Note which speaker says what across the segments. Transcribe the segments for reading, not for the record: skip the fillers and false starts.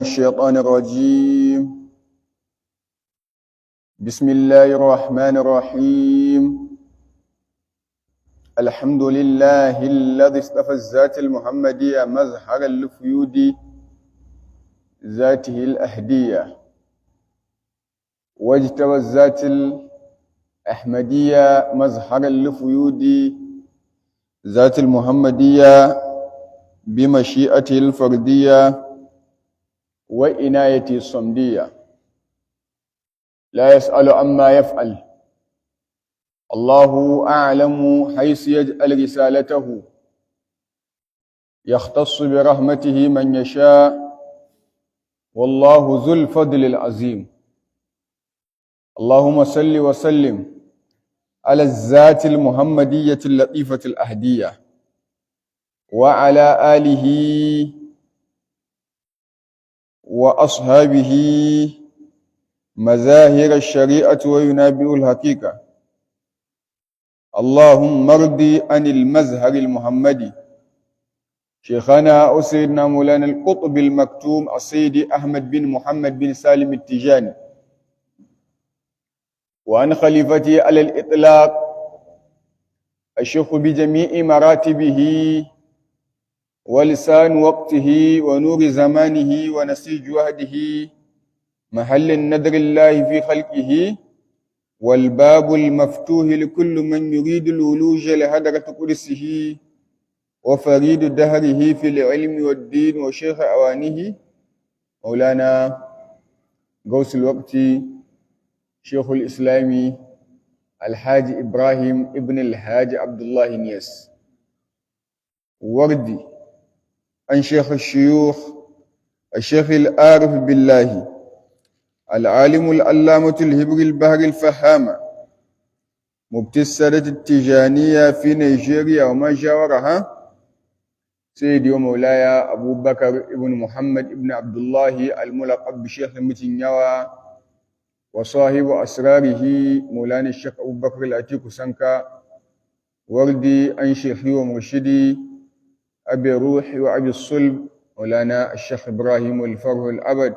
Speaker 1: الشيطان الرجيم. بسم الله الرحمن الرحيم. الحمد لله الذي اصطفى الذات المحمدية مظهرا لفيود ذاته الأهدية، واجتوى الذات الأحمدية مظهرا لفيود ذات المحمدية بمشيئته الفردية وإنايته الصمدية. لا يسأل عما يفعل، الله أعلم حيث يجعل رسالته، يختص برحمته من يشاء، والله ذو الفضل العظيم. اللهم صل وسلم على الذات المحمدية اللطيفة الأهدية، وعلى آله وأصحابه مزاهر الشريعة وينابئ الحقيقة. اللهم ارضي عن المزهر المحمدي شيخنا وسيدنا مولانا القطب المكتوم السيد أحمد بن محمد بن سالم التجاني، وعن خليفته على الإطلاق الشيخ بجميع مراتبه ولسان وقته ونور زمانه ونسيج وهده، محل النذر الله في خلقه، والباب المفتوح لكل من يريد الولوج لهدرة قدسه، وفريد دهره في العلم والدين وشيخ أوانه مولانا غوث الوقت شيخ الإسلام الحاج إبراهيم ابن الحاج عبد الله نيس، وردي عن شيخ الشيوخ الشيخ العارف بالله العالم العلامة الهبر البهر الفهامة مبتي السادة التجانية في نيجيريا وما جاورها، سيدي ومولاي أبو بكر ابن محمد ابن عبد الله الملقب بشيخ متنيوى، وصاحب أسراره مولانا الشيخ أبو بكر العتيق سنكا، وردي عن شيخي ومرشدي أبي الروح وأبي الصلب مولانا الشيخ إبراهيم الفرح الأبد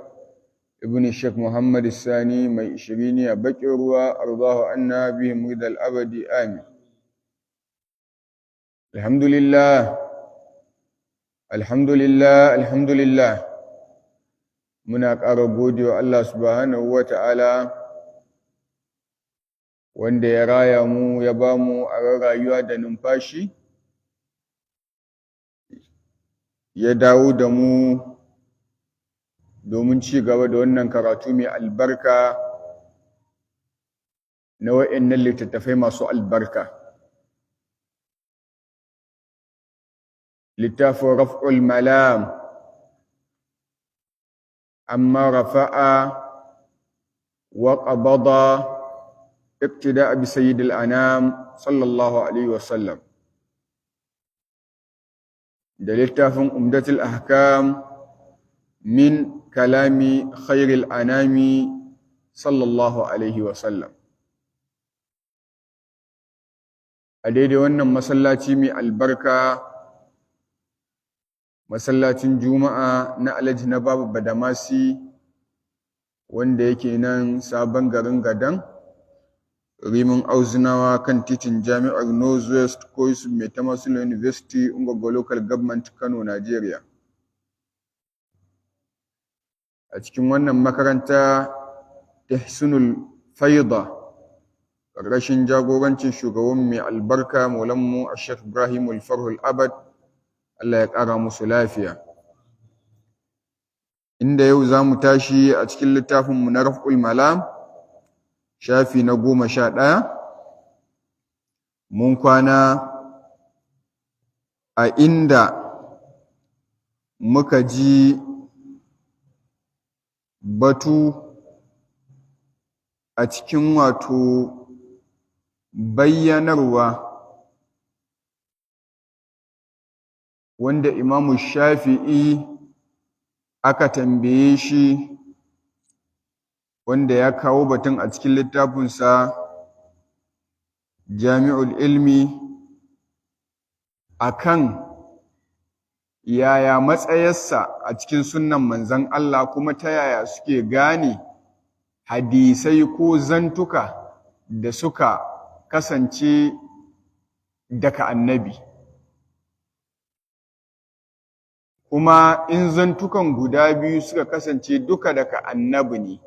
Speaker 1: ابن الشيخ محمد الثاني مي إشريني بكر، وأرضاه عنا بهم رضا الأبد، آمين. الحمد لله، الحمد لله، الحمد لله. Muna ƙara gode wa Allah subhanahu wa ta'ala wanda ya raya mu, ya ba mu a rayuwa da numfashi, ya dawo da mu domin ci gaba da wannan karatu mai albarka na wa'annan littattafai masu albarka. Littafin Raf'ul Malam amma rafa'a wa qabada ibtida'a bi sayyidil anam sallallahu alaihi wasallam, da littafin Umdatul Ahkam min kalami khairil anami sallallahu alaihi wasallam, a daidai wannan masallaci mai albarka, masallacin Juma'a na Alhaji na Babu Badamasi, wanda yake nan sabon garin Gadan, Rimin Auzunawa, kan titin Jami'ar Northwest Koisu Mai Tamasula University, Ungwaggo Local Government, Kano, Nigeria. A cikin wannan makaranta ta Hisnul Faida, ƙarƙashin jagorancin shugaban mai albarka Maulanmu Sheikh Ibrahim Farhul Abad, Allah ya ƙara musu lafiya. Inda yau za mu tashi a cikin littafinmu na Raf'ul Malam, shafi na 11. Mun kwana a inda muka ji batu a cikin wato bayyanarwa wanda Imamu Shafi'i aka tambaye shi, wanda ya kawo batun a cikin littafinsa Jami'ul Ilmi, akan Yaya matsayarsa a cikin sunnan manzan Allah, kuma ta yaya suke gane hadisai ko zantuka da suka kasance daga annabi? Kuma in zantukan guda biyu suka kasance duka daga annabi ne,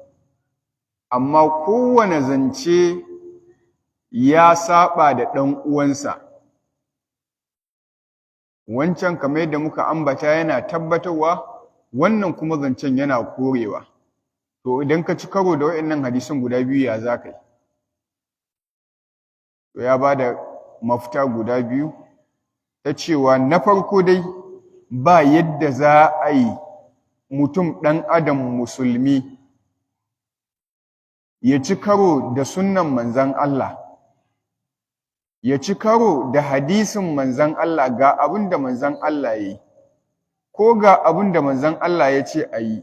Speaker 1: amma kowane zance ya saba da ɗan uwansa, wancan kamar yadda muka ambata yana tabbatarwa, wannan kuma zancen yana korewa, to idan ka ci karo da waɗannan hadisan guda biyu, ya za ka yi? To ya ba da mafita guda biyu ta cewa na farko dai, ba yadda za a yi mutum ɗan adam musulmi ya ci karo da sunnan manzan Allah, ya ci karo da hadisin manzan Allah, ga abin da manzan Allah ya yi, ko ga abin da manzan Allah ya ce a yi,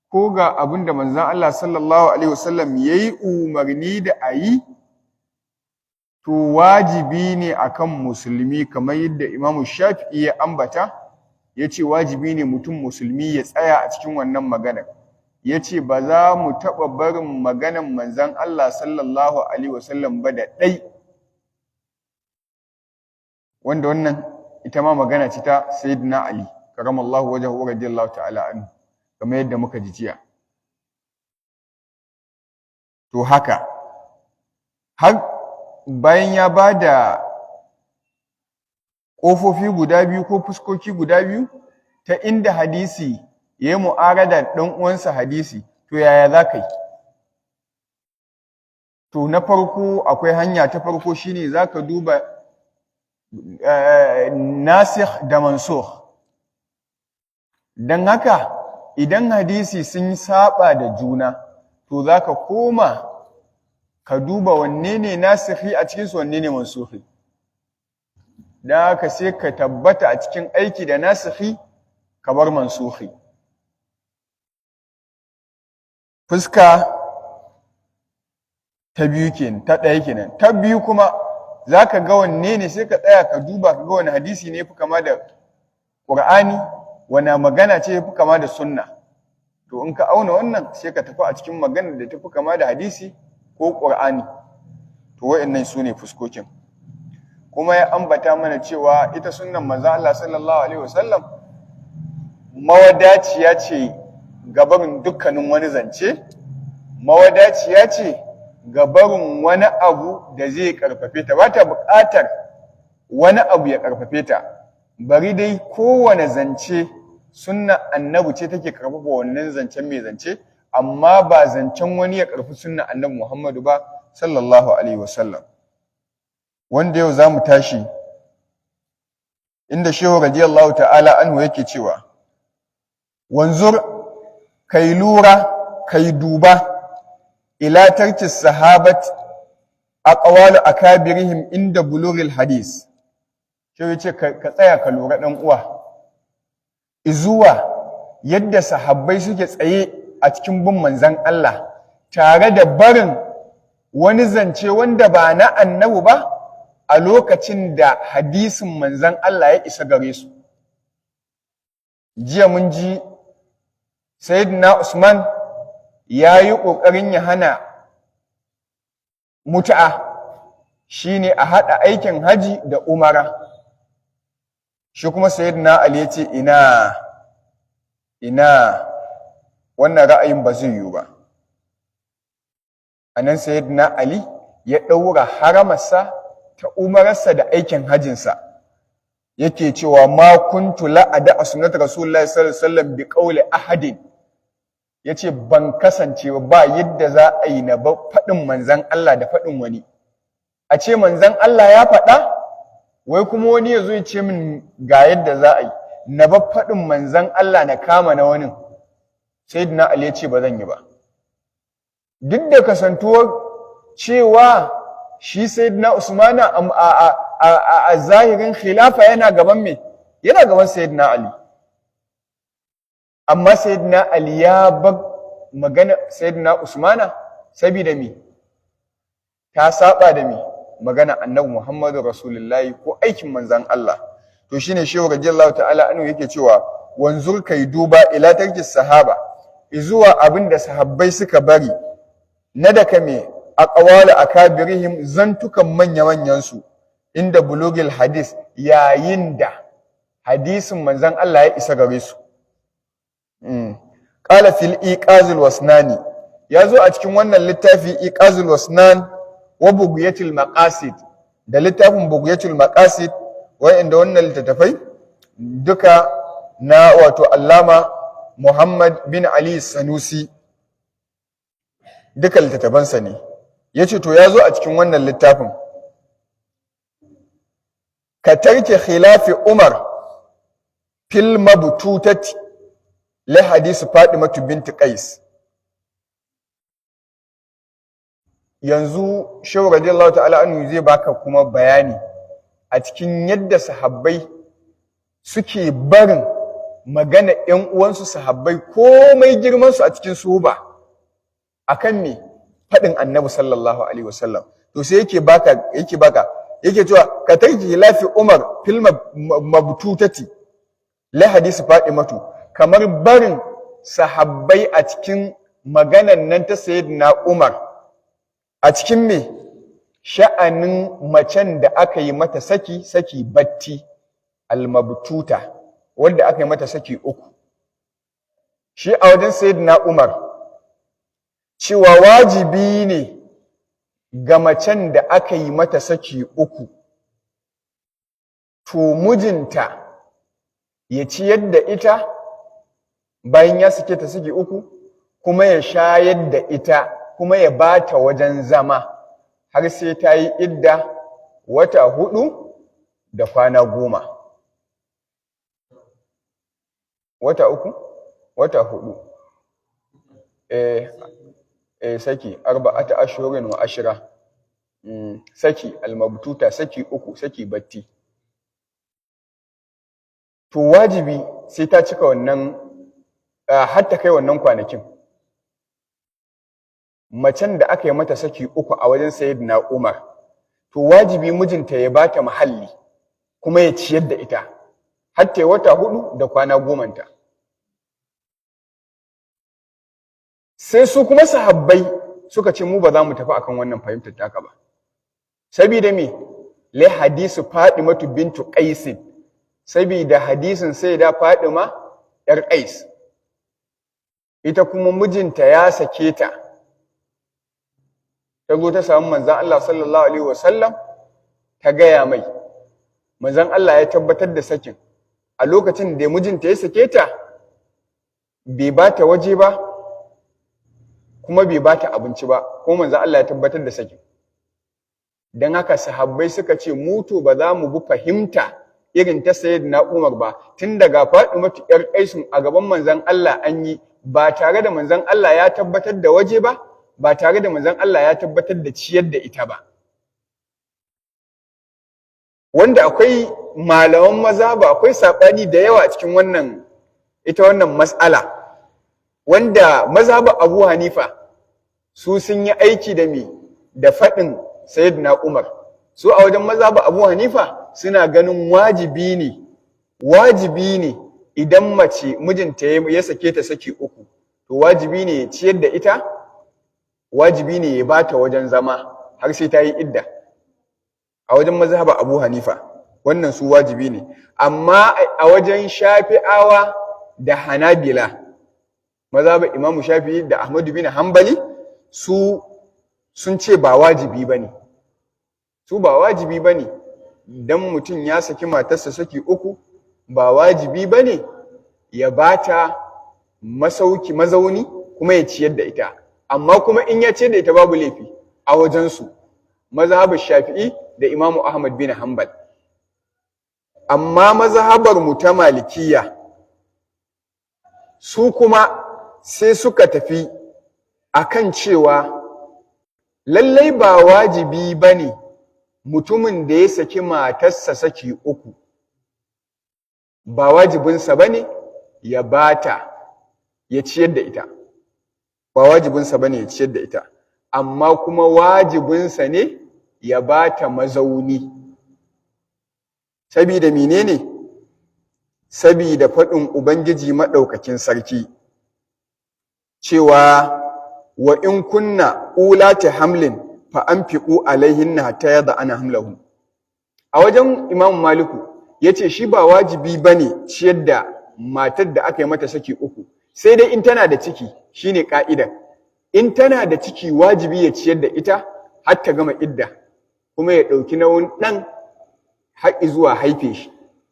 Speaker 1: ko ga abin da manzan Allah sallallahu alaihi wasallam ya yi umarni da a yi, to wajibi ne akan musulmi, kamar yadda Imamu Shafi'i ya ambata, ya ce wajibi ne mutum musulmi ya tsaya a cikin wannan maganar. Ya ce ba za mu taɓa barin maganar manzan Allah sallallahu alaihi wasallam ba da ɗai. Wanda wannan ita ma magana ce ta Sayyidina Ali karamallahu wajhahu radiyallahu ta'ala anhu, kamar yadda muka ji jiya. To haka har bayan ya ba da ƙofofi guda biyu ko fuskoki guda biyu ta inda hadisi ya yi mu'arada ɗan uwansa hadisi, to yaya za ka yi? To na farko, akwai hanya ta farko, shine za ka duba nasikh da mansukh. Don haka idan hadisi sun saba da juna, to za ka koma ka duba wanne ne nasikhi a cikinsu, wanne ne mansukhi. Don haka sai ka tabbata a cikin aiki da nasikhi, ka bar mansukhi. Fuska ta biyu kenan, ta ɗaya kenan. Ta biyu kuma, za ka ga wanne ne, sai ka tsaya ka duba ka ga wani hadisi ne fi kama da Ƙur'ani, wani magana ce fi kama da sunna. To in ka auna wannan, sai ka tafi a cikin magana da tafi kama da hadisi ko Ƙur'ani. To wa'annan su ne fuskokin. Kuma ya ambata mana cewa ita sunnan manzo Allah sallallahu alaihi wasallam mawadaciya ce gabarin dukkanin wani zance, mawadaciya ce gabarin wani abu da zai karfafe ta, ba ta buƙatar wani abu ya karfafe ta. Bari dai kowane zance, sunna annabi ce take karfafa wannan zancen mai zance, amma ba zancen wani ya karfi sunna annabi Muhammadu ba sallallahu alaihi wasallam. Wanda yau zamu tashi inda Shehu radiyallahu ta'ala anhu yake cewa: wanzur, kai lura, kai duba, ila tarki sahabat aqwalu akabirihim inda bulughil hadis. Shehu yace ka tsaya ka lura, dan uwa, izuwa yadda sahabbai suke tsaye a cikin bin manzon Allah, tare da barin wani zance wanda ba na annabi ba a lokacin da hadisin manzon Allah ya isa gare su. Jiya mun ji Sayyidina Usman ya yi ƙoƙarin ya hana mutu'a, shine a haɗa aikin haji da umara. Shi kuma Sayyidina Ali ya ce ina ina, wannan ra'ayin ba zai yiwu ba. A nan Sayyidina Ali ya ɗaura haramarsa ta umararsa da aikin hajinsa, yake cewa: ma kuntu la'ada a sunnat rasulullahi sallallahu alaihi wasallam bi qawli ahadin. Yace ban kasance ba, yadda za a yi na ba faɗin manzan Allah da faɗin wani. A ce manzan Allah ya faɗa, wai kuma wani ya zo ya ce min ga yadda za a yi, na ba faɗin manzan Allah na kama na wani. Sayyidina Ali ya ce ba zan yi ba, duk da kasantuwar cewa shi Sayyidina Usmana a zahirin khilafa yana gaban me, yana gaban Sayyidina Ali. Amma Sayyidina Ali ya bar magana Sayyidina Usmana saboda me? Ta saba da me? Magana Annabi Muhammadu Rasulullahi ko aikin manzan Allah. To shine Shehu radiyallahu ta'ala anhu yake cewa wanzur, kai duba, ila tarki sahaba, izuwa abin da sahabbai suka bari na daka me aqwalu akabirihim, zantukan manya manyan su, inda bulugil hadis, yayin da hadisin manzon Allah ya isa gare su. Qala fil Iqazul Wasnani, ya zo a cikin wannan littafi Iqazul Wasnan, wa Bughyatul Maqasid, da littafin Bughyatul Maqasid, wa'inda wannan littattafai duka na wato Allama Muhammad bin Ali Sanusi, duka littattafansa ne. Yace to ya zo a cikin wannan littafin ka tarke khilafi Umar fil mabtutati li hadisi Fatimatu binti Qais. Yanzu Shehu radiyallahu ta'ala anhu zai baka kuma bayani a cikin yadda sahabbai suke barin magana ‘yan uwansu sahabbai, komai girmansu a cikin suba, akan me faɗin Annabi sallallahu alaihi wasallam. To sai yake baka yake cewa ka tarki lafi Umar fil mabtutati la hadisi Fatimatu, kamar barin sahabbai a cikin maganan nan ta Sayyidina Umar a cikin me sha'anin macen da aka yi mata saki, saki batti, almabtuta, wanda aka yi mata saki uku. Shi a wajen Sayyidina Umar, cewa wajibi ne ga macen da aka yi mata saki uku, to mijinta ya ciyar da ita bayan ya sake ta saki uku, kuma ya shayar da ita, kuma ya ba ta wajen zama har sai ta yi idda wata 4 da kwana 10. Wata 3, wata 4, saki arba'ata ashhurin wa ashra, saki almabtuta, saki uku, saki batti. To wajibi sai ta cika wannan har ta kai wannan kwanakin. Macen da aka yi mata saki uku a wajen Sayyidina Umar, to wajibi mijinta ya bata muhalli kuma ya ciyar da ita har ta yi wata 4 da kwana 10-ta. Sai su kuma sahabbai suka ce mu ba za mu tafi akan wannan fahimtar taka ba, sabida me? Li hadisu Fadimatu bintu Qais, sabida hadisin Sayyida Fadima yar Qais. Ita kuma mijinta ya sake ta, ta zo ta samu manzon Allah sallallahu alaihi wasallam, ta gaya mai. Manzon Allah ya tabbatar da sakin. A lokacin da mijinta ya sake ta, bai ba ta waje ba, kuma bai ba ta abinci ba, kuma manzon Allah ya tabbatar da sakin. Don haka sahabbai suka ce mu to ba za mu bi fahimta irin ta Sayyidina Umar ba, tun daga Fatimatu yar Qaisun a gaban manzon Allah an yi, ba tare da manzon Allah ya tabbatar da waje ba, ba tare da manzon Allah ya tabbatar da ciyar da ita ba. Wanda akwai malaman maza ba, akwai saɓani da yawa a cikin wannan ita wannan mas'ala, wanda mazhaba Abu Hanifa su sun yi aiki da me da faɗin Sayyidina Umar. Su a wajen mazhaba Abu Hanifa suna ganin wajibi ne, wajibi ne idan mace mijinta ya sake ta saki uku, to wajibi ne ya ciyar da ita, wajibi ne ya bata wajen zama har sai ta yi idda. A wajen mazhaba Abu Hanifa wannan su wajibi ne. Amma a wajen Shafi'awa da Hanabila, mazhaba Imam Shafi'i da Ahmadu bin Hanbali, su sun ce ba wajibi bane. Su ba wajibi bane dan mutum ya saki matarsa saki uku, ba wajibi bane ya bata masauki, mazauni, kuma ya ciyar da ita. Amma kuma in ya ciyar da ita babu laifi a wajensu, mazhabar Shafi'i da Imam Ahmad bin Hanbal. Amma mazhabar mu ta Malikiya, su kuma sai suka tafi akan cewa lallai ba wajibi bane mutumin da ya saki matarsa saki uku, ba wajibinsa bane ya bata, ya ciyar da ita. Ba wajibinsa bane ya ciyar da ita, amma kuma wajibinsa ne ya bata mazauni. Sabida menene? Sabida faɗin Ubangiji Maɗaukakin Sarki cewa wa in kunna ulati hamlin fa anfiqu alaihinna hatta yada'na hamlahun. A wajen Imam Maliku, yace shi ba wajibi bane ciyar da matar da aka yi mata saki uku, sai dai in tana da ciki. Shine ka'idar: in tana da ciki, wajibi ya ciyar da ita har ta gama idda, kuma ya ɗauki nauyin ɗan har zuwa haife shi,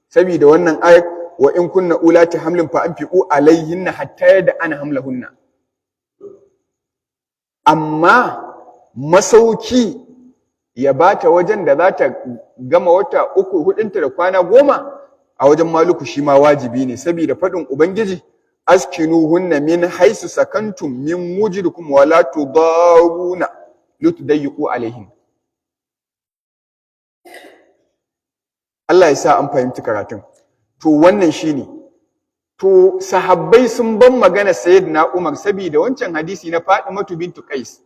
Speaker 1: saboda wannan ayat: wa in kunna ulati hamlin fa anfiqu alaihinna hatta yada'na hamlahunna. Amma masauki, ya bata wajen da za ta gama wata uku hudunta da kwana 10, a wajen Maluku shi ma wajibi ne, saboda faɗin Ubangiji: askinuhunna min haisu sakantum min wujdikum wala tudaruna litudayyiqu alaihim. Allah ya sa an fahimci karatun. To, wannan shine. To, sahabbai sun ban magana Sayyidina Umar saboda wancan hadisi na Fatimatu bintu Qais.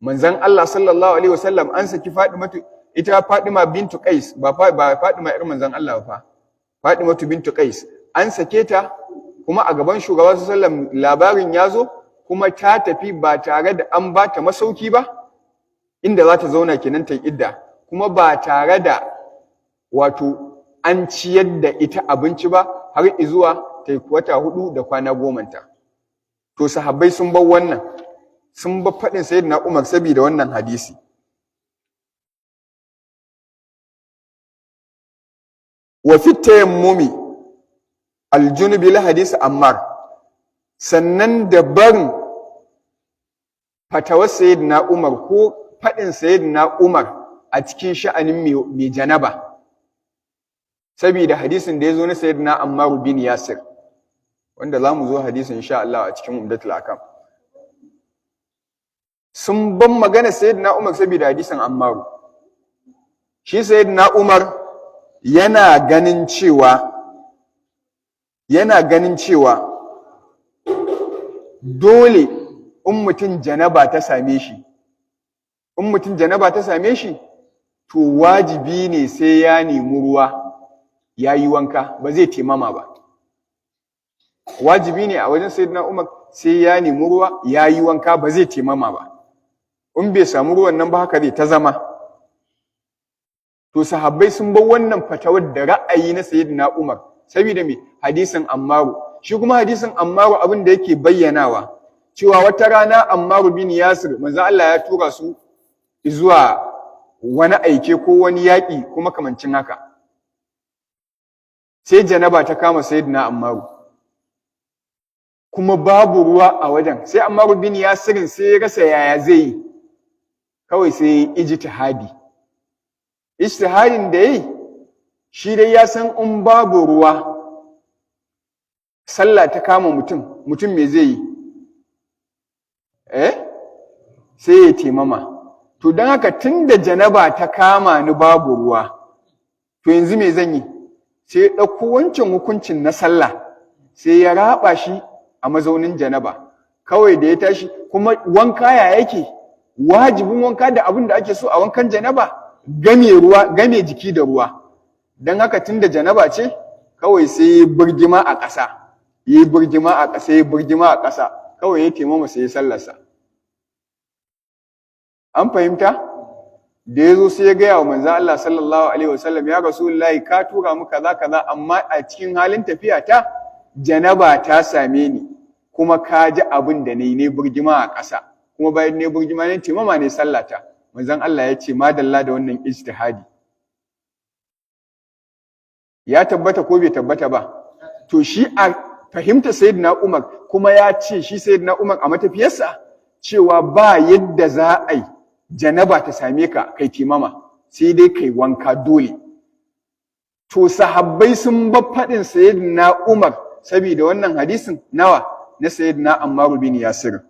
Speaker 1: Manzon Allah sallallahu alaihi wasallam, an saki Fatimatu, ita Fatima bintu Qais, ba Fatima ir manzon Allah ba, Fatimatu bintu Qais, an sake ta kuma a gaban shugaba sallallahu alaihi, labarin ya zo, kuma ta tafi ba tare da an ba ta masauki ba inda za ta zauna kenan ta idda, kuma ba tare da wato an ciyar da ita abinci ba har izuwa ta yi wata 4 da kwana 10-ta. To, sahabbai sun bar wannan, sun bar faɗin Sayyidina Umar saboda wannan hadisi. Wa fi tayammumi aljunubi la hadisi Ammar. Sannan da barin fatawar Sayyidina Umar ko faɗin Sayyidina Umar a cikin sha'anin mai janaba, saboda hadisin da ya zo na Sayyidina Ammar bin Yasir, wanda za mu zo hadisin insha Allah a cikin Umdatul Akam. Sun ban magana Sayyidina Umar saboda hadisin Ammaru. Shi Sayyidina Umar yana ganin cewa dole in mutum janaba ta same shi, in mutum janaba ta same shi, to wajibi ne sai ya nemi ruwa ya yi wanka, ba zai taimama ba. Wajibi ne a wajen Sayyidina Umar sai ya nemi ruwa ya yi wanka, ba zai taimama ba. In bai samu ruwan nan ba, haka zai ta zama. To, sahabbai sun bar wannan fatawar da ra'ayi na Sayyidina Umar saboda me? Hadisin Ammaru. Shi kuma hadisin Ammaru, abin da yake bayyanawa cewa wata rana Ammaru bin Yasir, manzo Allah ya tura su zuwa wani aike ko wani yaƙi kuma kamancin haka, sai janaba ta kama Sayyidina Ammaru, kuma babu ruwa a wajen. Sai Ammaru bin Yasirin sai ya rasa yaya zai yi, kawai sai ijtihadi. Ijtihadin da yayi, shi dai ya san in babu ruwa sallah ta kama mutum, mutum me zai yi? Sai ya taimama. To, don haka tunda janaba ta kama ni, babu ruwa, to yanzu me zan yi? Sai ya ɗauko wancan hukuncin na sallah, sai ya raba shi a mazaunin janaba. Kawai da ya tashi kuma wanka, ya yake? Wajibin wanka da abin da ake so a wankan janaba, game ruwa, game jiki da ruwa. Don haka tunda janaba ce, kawai sai ya birgima a ƙasa, ya birgima a ƙasa, ya birgima a ƙasa, kawai ya taimama, sai ya sallarsa. An fahimta? Da ya zo sai ya gaya wa manzo Allah sallallahu alaihi wasallam: ya Rasulullahi, ka tura mu kaza kaza, amma a cikin halin tafiya ta janaba ta same ni, kuma ka ji abin da nayi, ne burgima a ƙasa, kuma bayan ne burgima ne taimama ne sallata. Manzon Allah ya ce: madalla da wannan ijtihadi. Ya tabbata ko bai tabbata ba? To, shi a fahimta Sayyidina Umar, kuma ya ce shi Sayyidina Umar a matafiyarsa cewa ba yadda za a yi janaba ta same ka kai taimama, sai dai kai wanka dole. To, sahabbai sun bar faɗin Sayyidina Umar saboda wannan hadisin nawa? Na Sayyidina Ammar bin Yasir.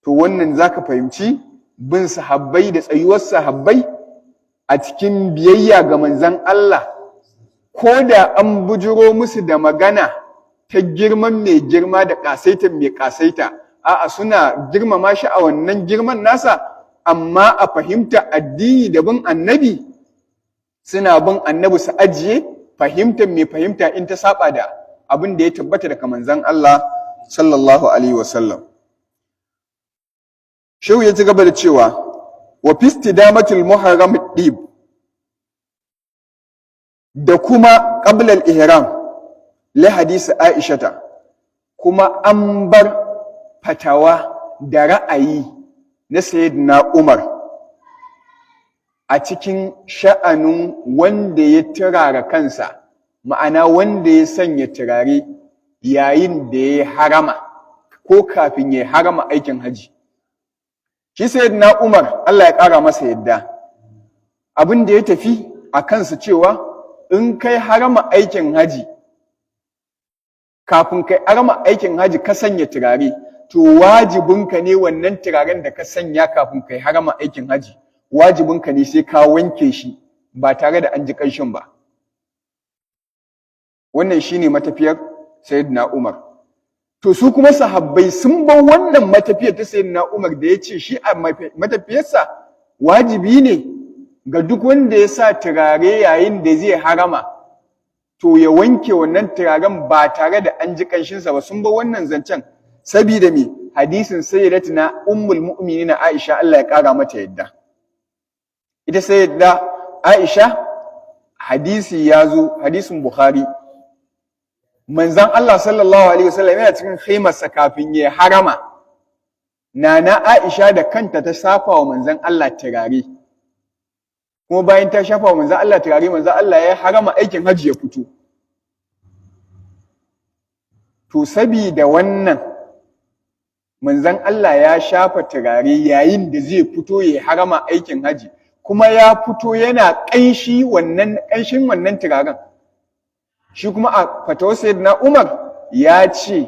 Speaker 1: To, wannan zaka fahimci bin sahabbai da tsayuwar sahabbai a cikin biyayya ga manzon Allah, ko da an bujuro musu da magana ta girman mai girma da ƙasaitan mai ƙasaita, a'a, suna girmama shi a wannan girman nasa, amma a fahimta addini da bin annabi, suna bin annabi su ajiye Fahimtar mai fahimta in ta saba da abin da ya tabbata daga manzon Allah sallallahu alaihi wasallam. Shehu ya ci gaba da cewa wa fi istidamatil muharram dib, da kuma qabla al-ihram li hadisi Aishata, kuma an bar fatawa da ra'ayi na Sayyidina Umar a cikin sha'anin wanda ya turara kansa, ma'ana wanda ya sanya turare yayin da ya harama ko kafin ya harama aikin haji. Shi Sayyidina Umar, Allah ya ƙara masa yadda, abin da ya tafi a kansa cewa in kai harama aikin haji, kafin kai harama aikin haji ka sanya turare, to wajibinka ne wannan turaren da ka sanya kafin kai harama aikin haji, wajibinka ne sai ka wanke shi ba tare da an ji ƙanshin ba. Wannan shine matafiyar Sayyidina Umar. To su kuma sahabbai sun bar wannan matafiyar ta Sayyidina Umar da ya ce shi a matafiyarsa wajibi ne ga duk wanda ya sa turare yayin da zai harama to ya wanke wannan turaren ba tare da an ji ƙanshinsa ba. Sun bar wannan zancen sabida me? Hadisin Sayyidatina Ummul Mu'minina Aisha, Allah ya ƙara mata yadda. Ita Sayyida Aisha, hadisi ya zo, hadisin Bukhari, manzon Allah sallallahu alaihi wasallam yana cikin khaimarsa kafin ya harama, Nana Aisha da kanta ta shafa wa manzon Allah turare. Kuma bayan ta shafa wa manzon Allah turare, manzon Allah ya harama aikin hajji ya fito. To sabida wannan manzon Allah ya shafa turare yayin da zai fito ya harama aikin haji, kuma ya fito yana ƙanshi, wannan ƙanshin wannan turaren. Shi kuma a fatawar Sayyidina Umar ya ce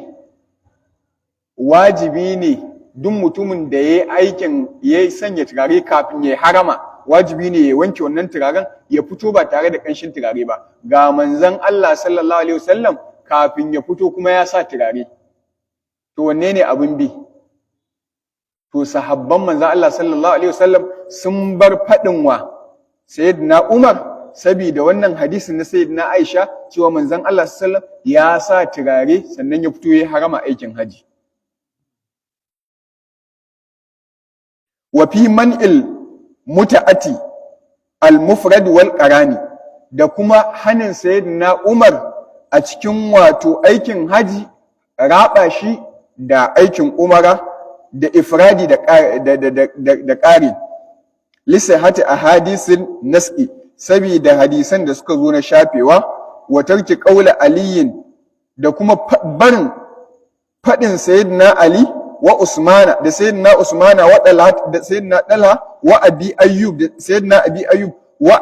Speaker 1: wajibi ne duk mutumin da ya yi aikin ya sanya turare kafin ya harama, wajibi ne ya wanke wannan turaren ya fito ba tare da ƙanshin turare ba. Ga manzon Allah sallallahu alaihi wasallam kafin ya fito kuma ya sa turare, to wanne ne abin bi? To sahabban manzon Allah sallallahu alaihi wasallam sun bar faɗin wa Sayyidina Umar saboda wannan hadisin na Sayyidina Aisha cewa manzon Allah sallallahu alaihi wasallam ya sa turare sannan ya fito ya harama aikin haji. Wa fi man'il muta'ati al-mufrad wal qarani, da kuma hanin Sayyidina Umar a cikin wato aikin haji raba shi da aikin umara da ifradi da ƙari, lisihati ahadisin nas'i, saboda hadisan da suka zo na shafewa, wa tarki qawla aliyin, da kuma barin faɗin Sayyidina Ali wa Usmana, da Sayyidina Usmana, wa Dalha, da Sayyidina Dalha, wa Abi Ayyub, da Sayyidina Abi Ayyub, wa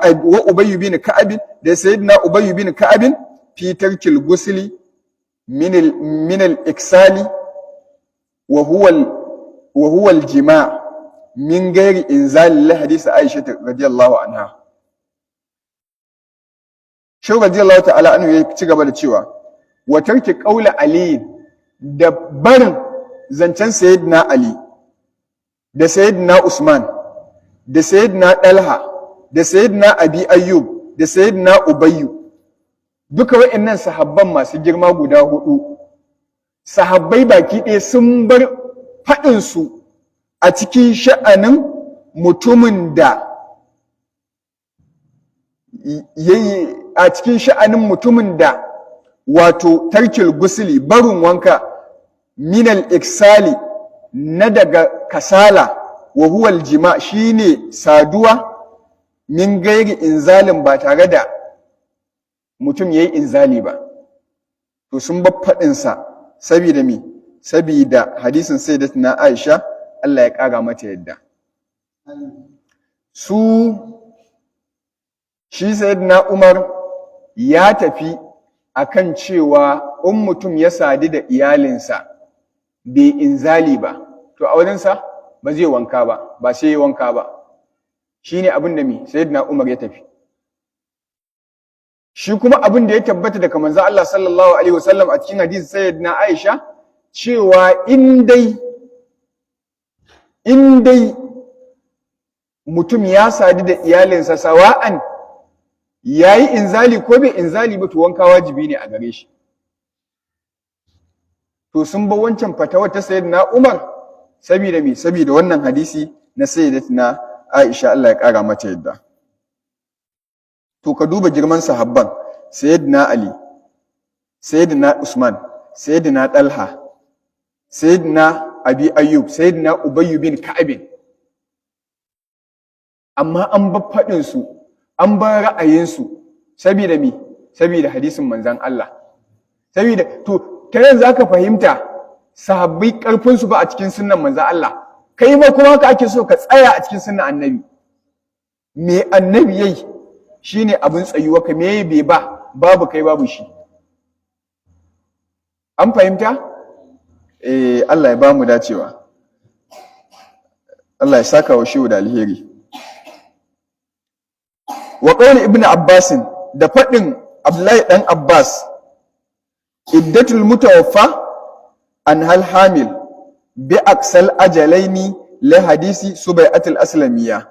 Speaker 1: Ubay bin Ka'ab, da Sayyidina Ubay bin Ka'ab, fi tarkil gusli min al iksali wa huwa al jima' min ghairi inzal li hadith Aisha radiyallahu anha. Shehu radiyallahu ta'ala anhu ya ci gaba da cewa wa tarki qawla Ali, da barin zancen Sayyidina Ali da Sayyidina Usman da Sayyidina Dalha da Sayyidina Abi Ayyub da Sayyidina Ubayyu, duka wa'annan sahabban masu girma guda hudu, sahabbai baki ɗaya sun bar faɗinsu a cikin sha'anin mutumin da yayi, a cikin sha'anin mutumin da wato tarkil gusuli, barin wanka, minal iksali, na daga kasala, wa huwal jima, shine saduwa, min gairi inzalin, ba tare da mutum yayi inzali ba. To sun bar faɗinsa saboda me? Saboda hadisin Sayyidatina Aisha, Allah ya ƙara mata yadda. Su shi Sayyidina Umar ya tafi akan cewa in mutum ya sadu da iyalinsa bai inzali ba, to a wajensa ba zai wanka ba, ba sai ya wanka ba. Shine abin da me Sayyidina Umar ya tafi. Shi kuma abin da ya tabbata daga manzo Allah sallallahu alaihi wasallam a cikin hadisi Sayyidina Aisha cewa in dai mutum ya sadu da iyalinsa, sawa'an Yayi inzali ko bai inzali ba, to wanka wajibi ne a gare shi. To sun bar wancan fatawar ta Sayyidina Umar saboda me? Saboda wannan hadisi na Sayyidatina Aisha, Allah ya kara mata yadda. To ka duba girman sahabban: Sayyidina Ali, Sayyidina Usman, Sayyidina Talha, Sayyidina Abi Ayyub, Sayyidina Ubayy bin Ka'ab. Amma an bar faɗin su, an bar ra'ayinsu, saboda me? Saboda hadisin manzon Allah. Saboda to ta yanzu aka fahimta sahabbai karfin su ba a cikin sunnan manzon Allah. Kai ma kuma haka ake so ka tsaya a cikin sunnan Annabi. Me Annabi yayi shine abin tsayuwa ka, me bai ba, babu kai babu shi. An fahimta? Eh, Allah ya ba mu dacewa. Allah ya saka wa shehu da alheri. Wa qawli Ibnu Abbas, da faɗin Abdullahi dan Abbas, iddatul mutawaffa an hal hamil bi aqsal ajalaini li hadisi Subai'atul Aslamiyya.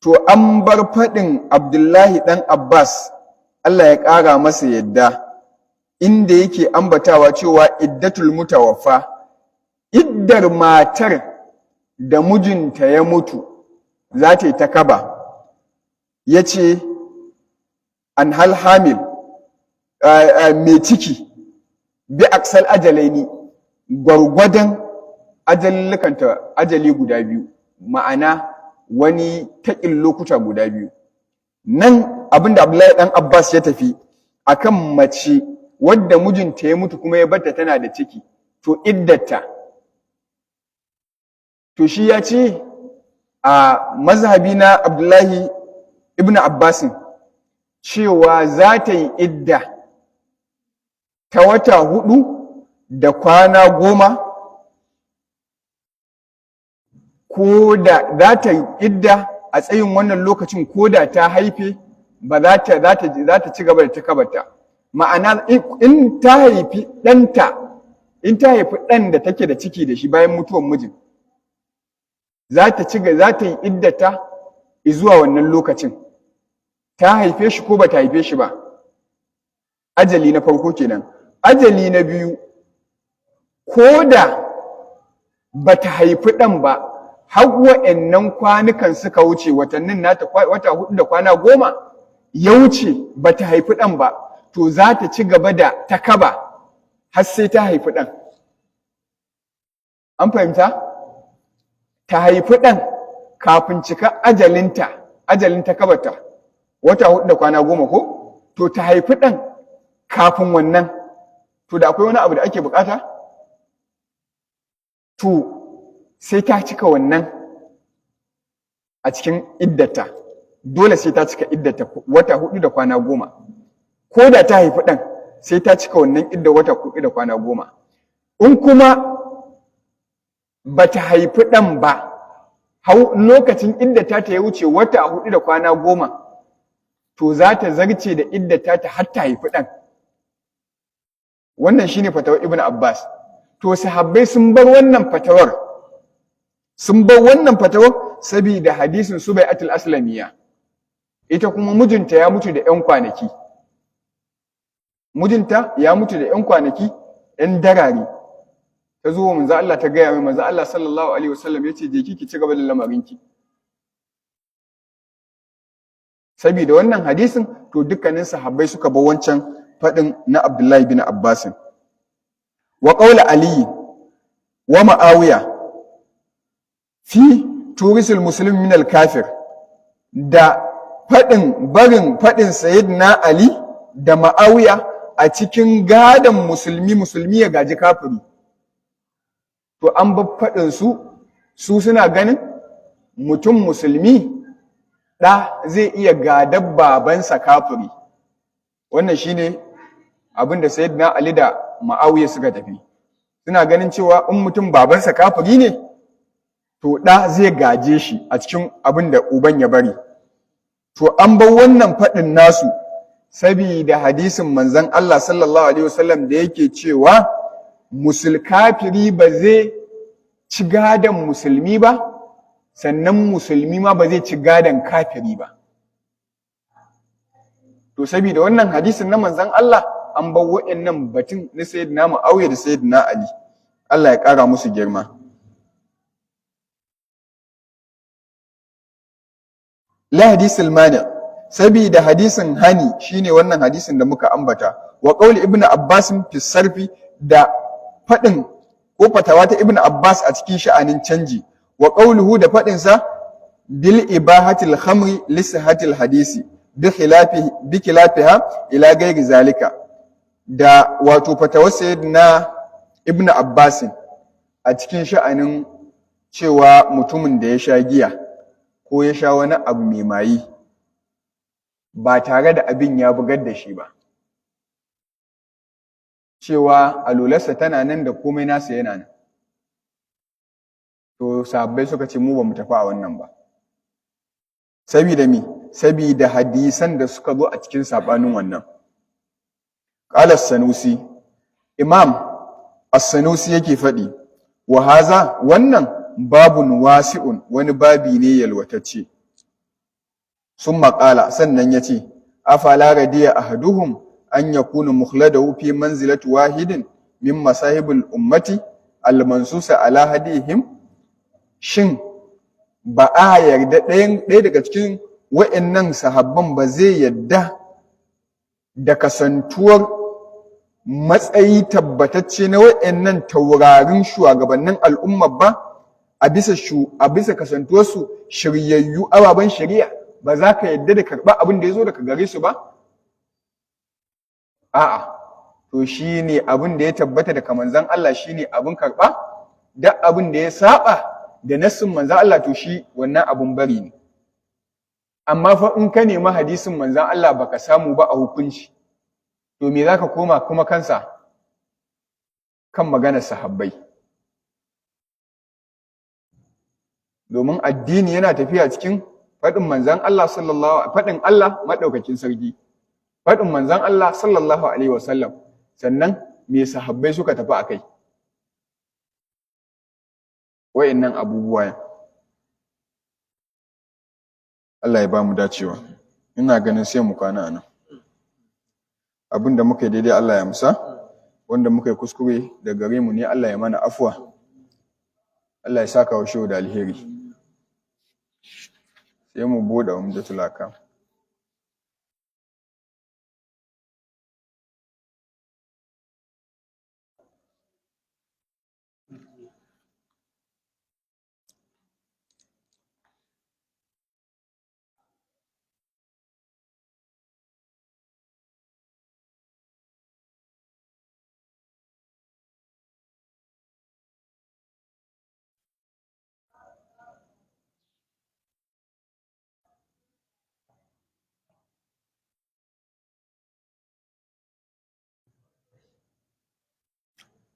Speaker 1: To an bar faɗin Abdullahi dan Abbas, Allah ya ƙara masa yadda, inda yake ambatawa cewa iddatul mutawaffa, iddar matar da mijinta ya mutu za ta yi ta kaba, ya ce an hal hamil, mai ciki, bi aksal ajalaini, gwargwadon ajallikanta, ajali guda biyu, ma'ana wani taƙin lokuta guda biyu. Nan abinda Abdullahi dan Abbas ya tafi akan mace wadda mijinta ya mutu kuma ya barta tana da ciki, to iddata, to shi ya ce a mazhabi na Abdullahi ibn Abbasin cewa za ta yi idda ta wata 4 da kwana 10, ko da za ta yi idda a tsayin wannan lokacin, ko da ta haife ba za ta ci gaba da ta kabarta. Ma'ana, in ta haifi ɗanta, in ta haifi ɗan da take da ciki da shi bayan mutuwan mijin, za ta yi iddata zuwa wannan lokacin, ta haife shi ko ba ta haife shi ba. Ajali na farko kenan. Ajali na biyu, ko da ba ta haifi ɗan ba, har wa'annan kwanukan suka wuce, watannin nata wata 4 da kwana 10 ya wuce, ba ta haifi ɗan ba, to za ta ci gaba da ta kaba har sai ta haifi ɗan. An fahimta? Ta haifi ɗan kafin cika ajalinta, ajalin ta kabarta wata 4 da kwana 10 ko, to ta haifi ɗan kafin wannan, to da akwai wani abu da ake bukata, to sai ta cika wannan a cikin iddata. Dole sai ta cika iddata wata 4 da kwana 10. Ko da ta haifi ɗan, sai ta cika wannan idda wata 4 da kwana 10. In kuma ba ta haifi ɗan ba, hau lokacin iddata ta ya wuce wata 4 da kwana 10, to za ta zarce da iddata ta har ta haifi ɗan. Wannan shine fatawar Ibn Abbas. To sahabbai sun bar wannan fatawar, sun bar wannan fatawar saboda hadisin Subai'atul Aslamiyya. Ita kuma mijinta ya mutu da ƴan kwanaki, mijinta ya mutu da ƴan kwanaki, ƴan darare. Ta zo wa manzo Allah ta gaya mai. Manzo Allah sallallahu alaihi wasallam yace, "Je ki ci gaba da lamarinki." Saboda wannan hadisin, to dukkanin sahabbai suka bar wancan faɗin na Abdullahi bin Abbas. Wa qawla Ali wa Ma'awiya fi turisul muslim min al-kafir, da faɗin barin faɗin Sayyidina Ali da Ma'awiya a cikin gadon musulmi, musulmi ya gaji kafiri. To an bar faɗin su, su suna ganin mutum musulmi ɗa zai iya gadar babansa kafiri. Wannan shine abin da Sayyidina Ali da Ma'awiya suka tafi. Suna ganin cewa in mutum babansa kafiri ne, to ɗa zai gaje shi a cikin abin da uban ya bari. To an bar wannan faɗin nasu sabida hadisin manzon Allah sallallahu alaihi wasallam da yake cewa musul kafiri ba zai ci gadon musulmi ba, sannan musulmi ma ba zai ci gadon kafiri ba. To saboda wannan hadisin na manzon Allah an bar wa'annan batun na sayyidina Muawiya da sayyidina Ali, Allah ya ƙara musu girma. La hadisul mani, saboda hadisin hani shine wannan hadisin da muka ambata, wa qauli Ibnu Abbas fi sarfi, da fadin ko fatawa ta Ibnu Abbas a cikin sha'anin canji, wa qauluhu, da fadin sa, bil ibahatil khamri li sihhatil hadisi bi khilafi bi khilafiha ila ghairi zalika, da wato fatawar sayyidina Ibnu Abbas a cikin sha'anin cewa mutumin da ya sha giya ko ya sha wani abu mai mayi ba tare da abin ya bugar da shi ba, cewa alularsa tana nan da komai nasa yana nan. To sahabbai suka ce mu ba mu tafi a wannan ba, sabida me? Sabida hadisan da suka zo a cikin sabanin wannan. Qala Sanusi, Imam As-Sanusi yake faɗi, wa haza, wannan, babun wasi'un, wani babi ne yalwatacce. Sun maƙala, sannan ya ce, afala radiya ahaduhum an yakuna mukhladahu fi manzilati wahidin min masahibul ummati almansusa ala hadihim? Shin ba a yarda ɗaya daga cikin wa'annan sahabban ba zai yarda da kasantuwar matsayi tabbatacce na wa'annan taurarin shugabannin al'umma ba, a bisa kasantuwarsu shiryayyu ababen shari'a? Ba za ka yarda da karɓa abin da ya zo daga gare su ba? A'a, to shine abin da ya tabbata daga manzon Allah shine abin karɓa, duk abin da ya saba da nassin manzon Allah to shi wannan abin bari ne. Amma fa in ka nemi hadisin manzon Allah baka samu ba a hukunci, to me zaka koma kuma kansa? Kan maganar sahabbai. Domin addini yana tafiya cikin faɗin manzon Allah sallallahu, faɗin Allah madaukakin sarki, faɗin manzon Allah sallallahu alaihi wasallam, sannan me sahabbai suka tafi akai. Wayannan abubuwa Allah ya ba mu dacewa. Ina ganin sai mu kwana anan. Abin da muka yi daidai Allah ya musa, wanda muka yi kuskure da gare mu ne Allah ya mana afuwa. Allah ya saka wa shehu da alheri. Sai mu bude Umdatul Ahkam.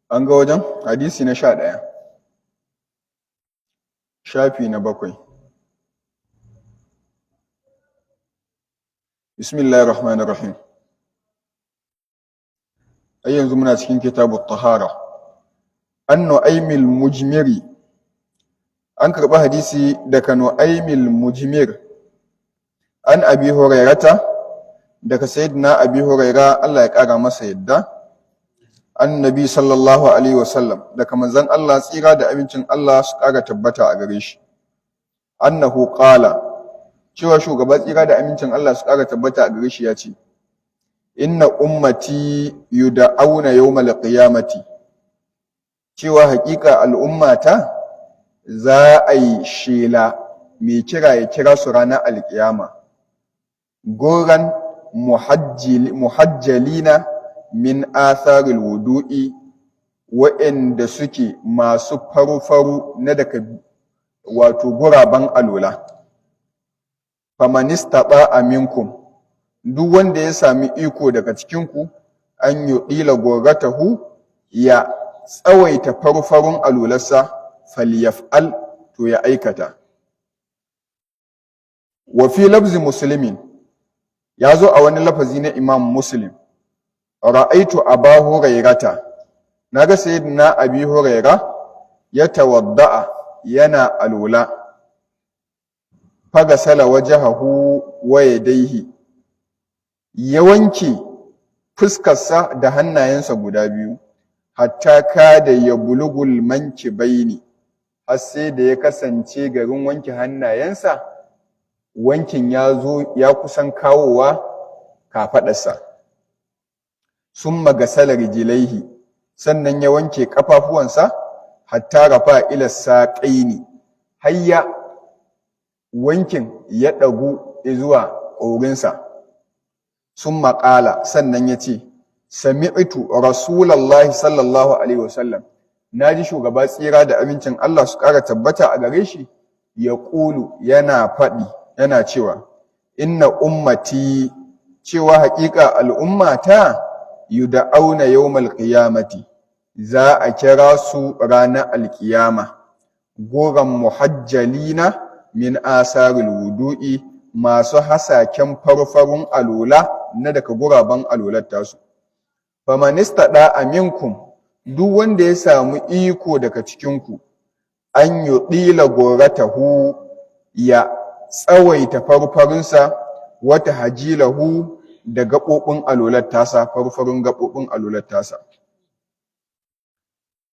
Speaker 1: An ga wajen hadisi na 11, shafi na 7. Bismillahir Rahmanir Rahim. Ai yanzu muna cikin kitabut tahara. An Nu'aymil Mujmiri, an karɓi hadisi daga Nu'aymil Mujmir, an Abi Hurairata, daga sayyidina Abi Huraira, Allah ya ƙara masa yadda, annabi sallallahu alaihi wasallam, daga manzon Allah tsira da amincin Allah su ƙara tabbata a gare shi, annahu qala, cewa shugaba tsira da amincin Allah su ƙara tabbata a gare shi ya ce, inna ummati yud'auna yawmal qiyamati, cewa haƙiƙa al'ummata za a yi shela, mai kira ya kira su ranar alƙiyama, goran muhajjalina min atharil wudu'i, wa'anda suke masu faru-faru na daga wato guraben alola. Famanistata minkum, duk wanda ya sami iko daga cikinku, an yuɗila goratahu, ya tsawaita faru-farun alolarsa, falyaf'al, to ya aikata. Wa fi lafzi Muslimin, ya zo a wani lafazi na Imam Muslim, ra'aitu Aba Hurairata, naga sayyidina Abi Huraira, ya tawadda'a, yana alula, fagasala wajhahu wa yadayhi, Ya wanke fuskarsa da hannayensa guda biyu, hatta kada ya bulugul mankibaini, har sai da ya kasance garin wanke hannayensa wankin ya zo ya kusan kawowa kafaɗarsa. Summa gasala rijlaihi, sannan ya wanke ƙafafuwansa, hatta rafa ila saqaini, hayya wankin ya ɗagu zuwa ƙaurinsa. Summa qala, sannan ya ce, sami'tu rasulallahi sallallahu alaihi wasallam, naji shugaba tsira da amincin Allah su ƙara tabbata a gare shi, ya ƙulu, yana faɗi yana cewa, inna ummati, cewa haƙiƙa al'ummata, yud'auna yawmal qiyamati, za a kira su ranar alƙiyama, goran muhajjalina min asaril wudu'i, masu hasaken farfarun alola na daga guraben alolar tasu. Famanista da minkum, duk wanda ya samu iko daga cikinku, an yuɗila goratahu, ya tsawaita farfarinsa, wata hajilahu, da gaɓoɓin alolar tasa, farfarin gaɓoɓin alolar tasa.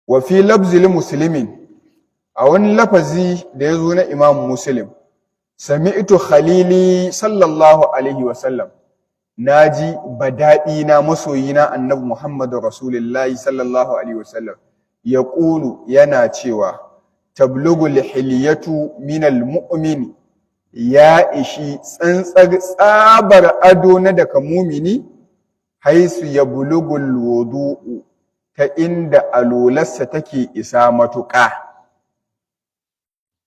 Speaker 1: Wa fi lafzil muslimin, a wani lafazi da ya zo na Imam Muslim, sami'tu khalili sallallahu alaihi wasallam, naji badaɗi na masoyina Annabi Muhammadu Rasulullahi sallallahu alaihi wasallam, ya ƙulu, yana cewa, tablugu lihiliyatu minal mu'mini, ya ishi tsantsar tsabar ado na daga mumini, haisu ya bulugul wudu'u, ta inda alolarsa take isa matuƙa.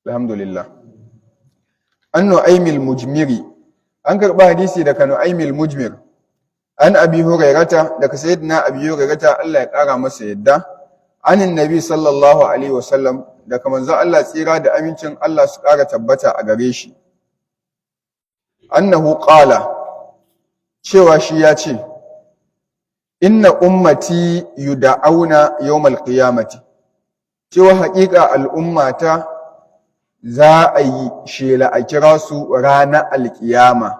Speaker 1: Alhamdulillah. An Nu'aymil Mujmiri, an karɓi hadisi daga Nu'aymil Mujmir, an Abi Hurairata, daga Sayyidina Abi Hurairata, Allah ya ƙara masa yadda, anin Nabi sallallahu alaihi wasallam, daga manzon Allah tsira da amincin Allah su ƙara tabbata a gare shi, annahu qala, cewa shi ya ce, inna ummati yud'auna yawmal qiyamati, cewa haƙiƙa al'ummata za a yi shela a kira su ranar alƙiyama,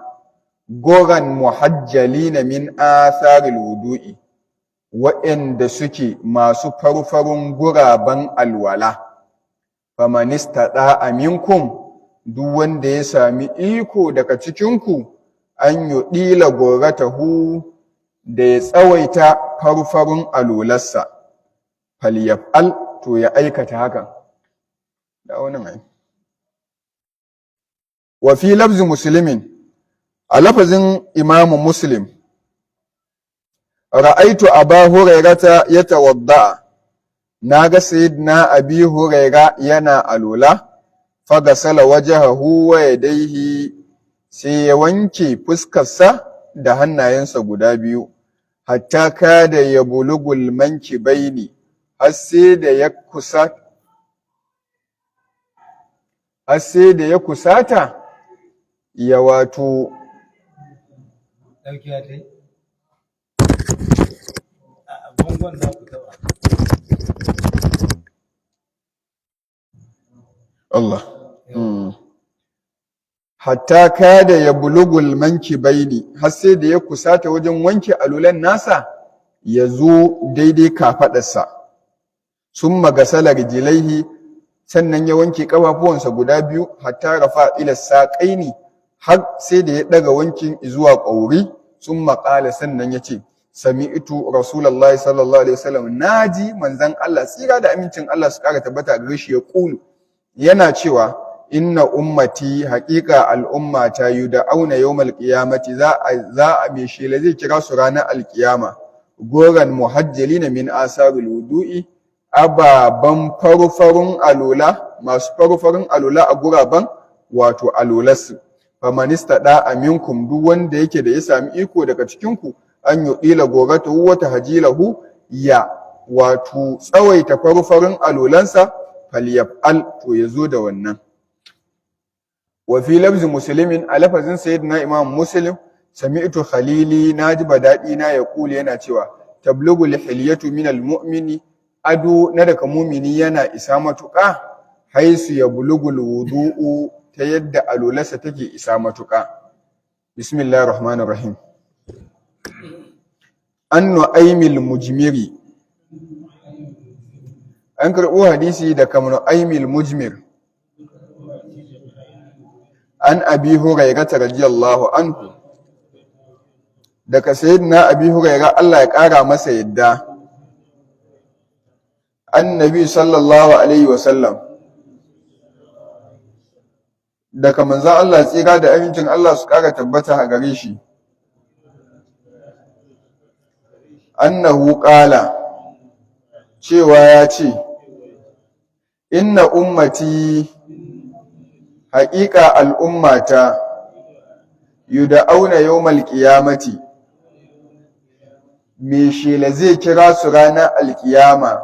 Speaker 1: goran muhajjalina min atharil wudu'i, waɗanda suke masu farfarun guraben alwala. Famanista da'a minkum, duk wanda ya sami iko daga cikinku, an yuɗila goratahu, da ya tsawaita farfarun alolarsa, falyaf'al, to ya aikata hakan. Da wannan ai. Wa fi lafzi Muslimin, a lafazin Imamu Muslim, ra'aitu Aba Hurairata yatawadda, naga Sayyidina Abi Huraira yana alola, fagasala wajhahu wa yadayhi, sai ya wanke fuskarsa da hannayensa guda biyu, hatta kada ya bulugul mankibaini, har sai da ya kusa har sai da ya kusata ya wato
Speaker 2: Ɗaukewa ta yi? A bangon za ku taɓa.
Speaker 1: Allah. Hatta kada ya bulugul mankibaini, har sai da ya kusata wajen wanke alulan nasa ya zo daidai kafaɗarsa. Summa gasala rijlaihi, sannan ya wanke ƙafafuwansa guda biyu, hatta rafa ila saqaini, har sai da ya ɗaga wankin zuwa ƙauri. Summa qala, sannan ya ce, sami'tu Rasulullahi sallallahu alaihi wasallam, naji manzon Allah tsira da amincin Allah su ƙara tabbata gare shi, ya ƙulu, yana cewa, inna ummati, haƙiƙa al'ummata, yud'auna yawmal qiyamati, za a mai shela zai kira su ranar alƙiyama, goran muhajjalina min asaril wudu'i, ababan farfarun alola, masu farfarun alola a guraben wato alolarsu. Famanista da minkum, duk wanda yake da ya sami iko daga cikinku, an yuɗila goratahu wa tahjilahu, ya wato tsawaita farfarun alolansa, falyaf'al, to yazo da wannan. Wa fi lafzi Muslimin, a lafazin Sayyidina Imam Muslim, sami'tu khalili, naji badadi na, ya kula, yana cewa, tablugu lihiliyatu min almu'mini, ado na daga mumini yana isa matuƙa, haisu ya bulugul wudu'u, ta yadda alolarsa take isa matuƙa. Bismillahir rahmanir rahim. An Nu'aymil Mujmiri, an karɓo hadisi daga Nu'aymil Mujmir, an Abi Hurairata radiyallahu anhu, daga sayyidina Abi Huraira, Allah ya ƙara masa yadda, annabi sallallahu alaihi wasallam, daga manzon Allah, tsira da amincin Allah su ƙara tabbata a gare shi, annahu qala, cewa ya ce, inna ummati, haƙiƙa al'ummata, yud'auna yawmal qiyamati, me shela zai kira su ranar alkiyama,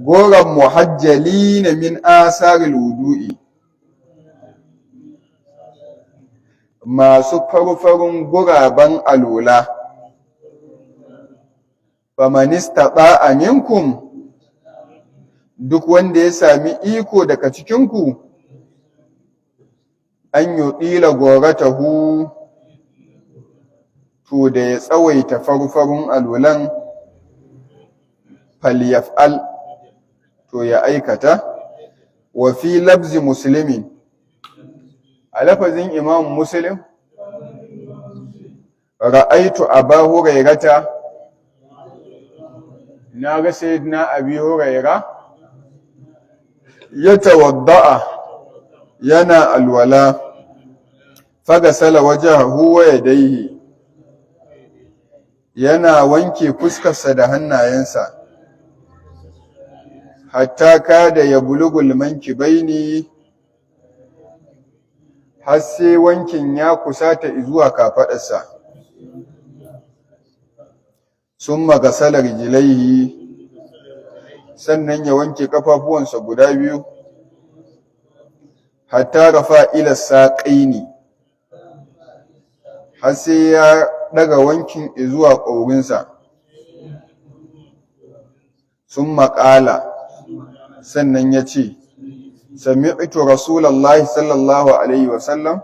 Speaker 1: goran muhajjalina min asaril wudu'i, masu farfarin guraben alola, faman istata'a minkum, duk wanda ya sami iko daga cikinku, an yutila goratahu, to da ya tsawaita farfarun alolan, falyaf'al, to ya aikata. Wa fi lafzi Muslimin, a lafazin Imam Muslim, ra'aitu Aba Hurairata, na ga sayyidina Abi Huraira, ya tawadda'a, yana alwala, fagasala wajahu wa yadayhi, yana wanke fuskarsa da hannayensa, hatta kada ya bulugul mankibaini, har sai wankin ya kusata zuwa kafaɗarsa, summa gasala rijlaihi, sannan ya wanke kafafuwansa guda biyu, hatta rafa ila saqaini, har sai ya daga wankin zuwa ƙaurinsa, summa qala, sannan ya ce, sami'tu Rasulallahi sallallahu alaihi wasallam,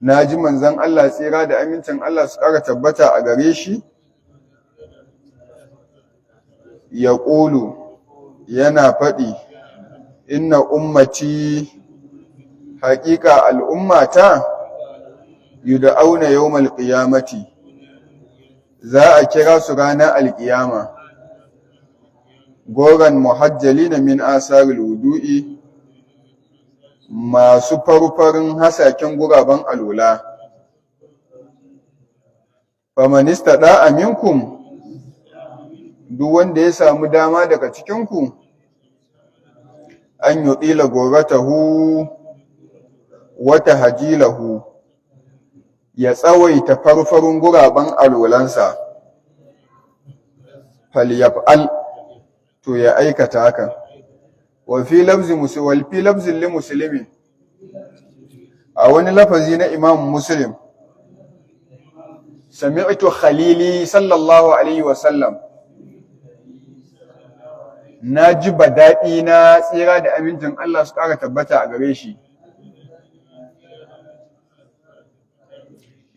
Speaker 1: na ji manzon Allah, tsira da amincin Allah su ƙara tabbata a gare shi, ya ƙulu, yana faɗi, inna ummati, haƙiƙa al'ummata, yud'auna yawmal qiyamati, za a kira su ranar alƙiyama, goran muhajjalina min asaril wudu'i, masu farfarin hasaken guraben alula, faman istada'a minkum, duk wanda ya samu dama daga cikinku, an yutila goratahu wa tahjilahu, ya tsawaita farfarin guraben alolansa, falyaf'al, to ya aikata hakan. Wa fi lafzi wal fi lafzin li Muslimin, a wani lafazi na Imam Muslim, sami'tu khalili sallallahu alaihi wa sallam, na ji badaɗi na, tsira da amincin Allah su ƙara tabbata a gare shi,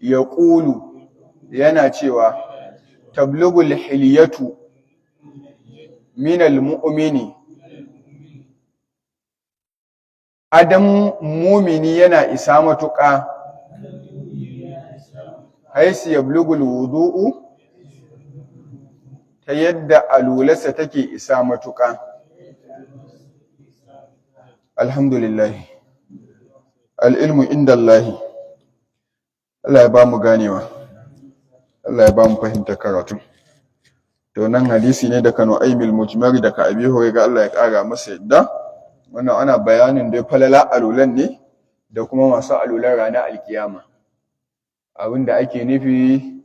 Speaker 1: ya ƙulu, yana cewa, tablugul hilyatu minal mu'mini, adam mumini yana isa matuƙa, haisu yablugul wudu'u, ta yadda alularsa take isa matuƙa. Alhamdulillah, al'ilmu inda Allahi. Allah ya ba mu ganewa, Allah ya ba mu fahimtar karatu. To nan hadisi ne daga Nu'aymil Mujmari, daga Abi Hurairah, Allah ya ƙara masa yadda. Wannan ana bayanin da falala alulan ne da kuma masu alulan ranar alkiyama. Abinda ake nufi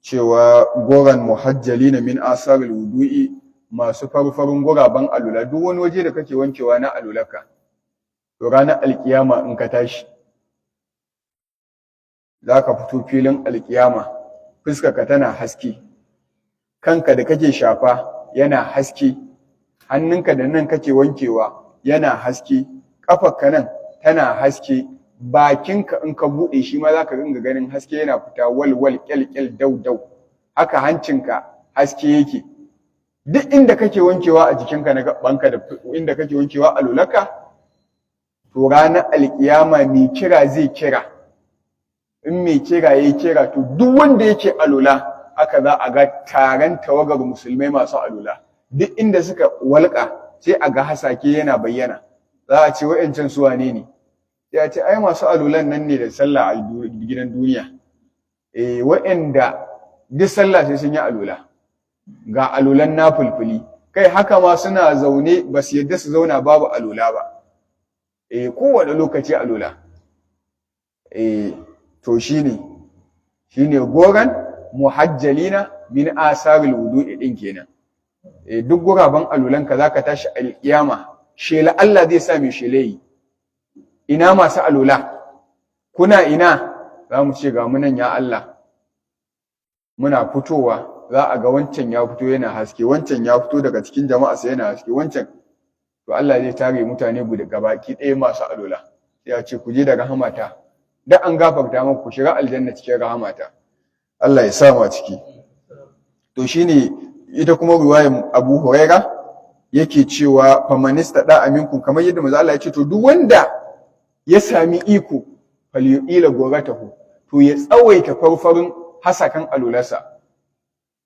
Speaker 1: cewa goran muhajjalina min asaril wudu'i, masu farfarin guraben alula, duk wani waje da kake wankewa na alulaka, to ranar alkiyama in ka tashi za ka fito filin alkiyama fuskarka tana haske, kanka da kake shafa yana haske, hannunka da nan kake wankewa yana haske, ƙafarka nan tana haske, Bakinka in ka buɗe shi ma za ka ringa ganin haske yana fita walwal, kyalkyal, dau dau. Haka hancinka haske yake. Duk inda kake wankewa a jikinka na gabanka da inda kake wankewa a lulaka, to ranar alkiyama mai kira zai kira. In mai kira yayi kira, to duk wanda yake alula, haka za a ga taron tawagar musulmai masu alula. Duk inda suka walƙa, sai a ga hasake yana bayyana. Za a ce, "Wa'ancan su wane ne?" Sai a ce, "Ai masu alulan nan ne da sallah a gidan duniya, eh, wa'anda duk sallah sai sun yi alula, ga alulan nafulfuli. Kai, haka ma suna zaune ba su yadda su zauna babu alula ba, eh, kowane lokaci alula." Eh, to shine goran muhajjalina min asaril wudu'i din kenan. Eh, duk guraben alulanka zaka tashi alkiyama, shela Allah zai sa mai shelayi: "Ina masu alula? Kuna ina?" Za mu ce, "Ga munan, ya Allah." Muna fitowa, za a ga wancan ya fito yana haske, wancan ya fito daga cikin jama'a sai yana haske, wancan. To Allah zai tare mutane guda gabaki ɗaya masu alula, sai ya ce, "Ku je da rahamata, da an gafarta muku, ku shiga aljanna cikin rahamata." Allah ya sa mu a ciki. To shine ita kuma ruwayar Abu Huraira yake cewa, famanista da aminkum, kamar yadda manzo Allah ya ce, to duk wanda ya sami iko, falyu'ila goratahu, to ya tsawaita farfarin hasakan alularsa.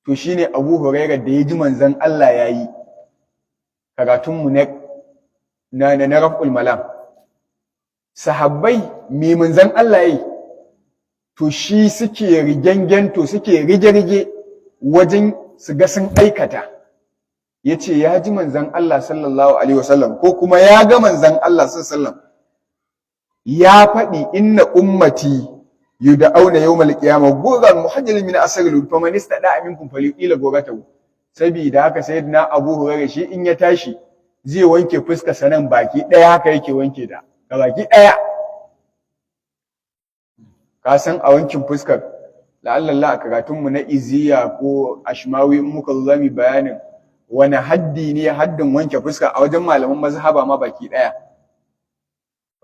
Speaker 1: To shine Abu Huraira da ya ji manzon Allah yayi karatun mu na raf'ul malam, sahabbai me manzon Allah yayi, to shi suke rigengento, suke rige-rige wajen su ga sun aikata. Yace ya ji manzon Allah sallallahu alaihi wasallam, ko kuma ya ga manzon Allah sallallahu alaihi wasallam ya faɗi, inna ummati yud'auna yawmal qiyamah gurran muhajjalin min asril, faman istada'a minkum falyu'ila guratahu. Sabida haka sayyidina Abu Hurairah shi in ya tashi zai wanke fuskar sa nan baki ɗaya, haka yake wanke ta ga baki ɗaya. Ka san a wankin fuskar, la'allallah a karatunmu na iziya ko ashmawi in muka zo zamu bayanin wani haddi ne haddin wanke fuska a wajen malaman mazhaba ma baki ɗaya.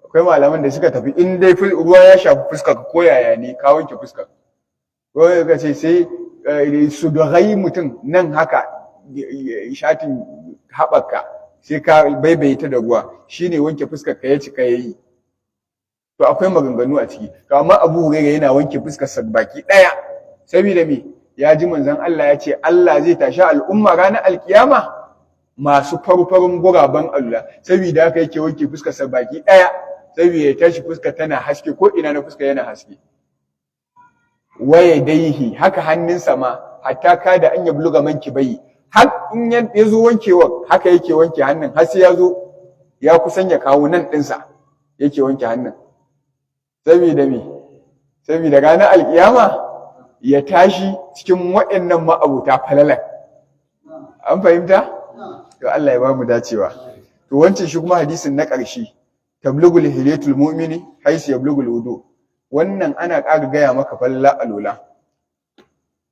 Speaker 1: Akwai malaman da suka tafi in dai ruwa ya shafi fuska ka, koyaya ne ka wanke fuskar. Ko ka ce sai su dogai mutum nan haka, shatin haɓaka sai ka baibaye ta da ruwa, shine wanke fuskar ka ya cika yayi. To akwai maganganu a ciki. To amma Abu Hurairah yana wanke fuskar sa baki daya, saboda me? Ya ji manzon Allah ya ce Allah zai tashi al'umma ranar alkiyama masu farfarin guraben Allah. Saboda haka yake wanke fuskar sa baki daya, saboda ya tashi fuskar tana haske, ko ina na fuska yana haske. Waya daihi, haka hannunsa ma, hatta kada an ya buluga manki bai, har in ya zo wankewa haka yake wanke hannun, har sai ya zo ya kusan ya kawo nan ɗinsa yake wanke hannun. Saboda me? Saboda ranar alkiyama ya tashi cikin waɗannan ma'abuta falalan. An fahimta? To Allah ya ba mu dacewa. To wancan shi kuma hadisin na ƙarshe, tablugul hilyatul mu'mini haisu yablugul wudu. Wannan ana ƙara gaya maka falala alula.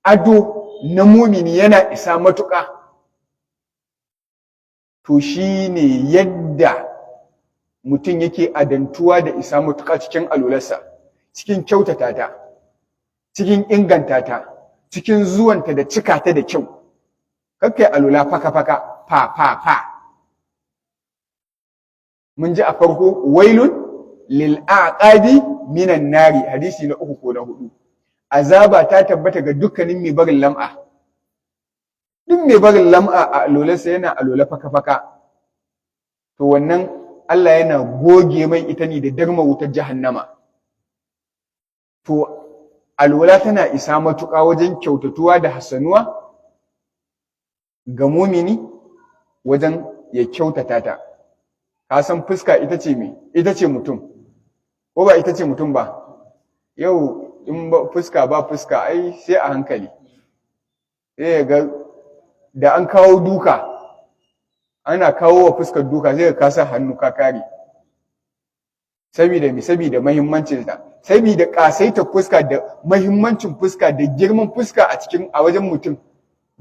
Speaker 1: Ado na mumini yana isa matuƙa, to shine yadda mutum yake adantuwa da isa matuƙa cikin alularsa, cikin kyautata ta, cikin inganta ta, cikin zuwanta da cika ta da kyau. Kakkai alula faka faka, fa fa fa. Mun ji a farko, wailun lil aqabi minan nari, hadisi na uku ko na hudu. Azaba ta tabbata ga dukkanin mai barin lam'a. Duk mai barin lam'a a alolarsa, yana alola faka faka, to wannan Allah yana goge mai ita ne da darma wutar jahannama. To alwala tana isa matuƙa wajen kyautatuwa da hasanuwa ga mumini wajen ya kyautata ta. Ka san fuska ita ce me? Ita ce mutum, ko ba ita ce mutum ba? Yau in ba fuska, ba fuska, ai sai a hankali. Sai ga da an kawo duka, ana kawo wa fuskar duka, sai ka sa hannu ka kare. Saboda me? Saboda muhimmancin ta, saboda kasaita fuska da muhimmancin fuska da girman fuska a cikin a wajen mutum,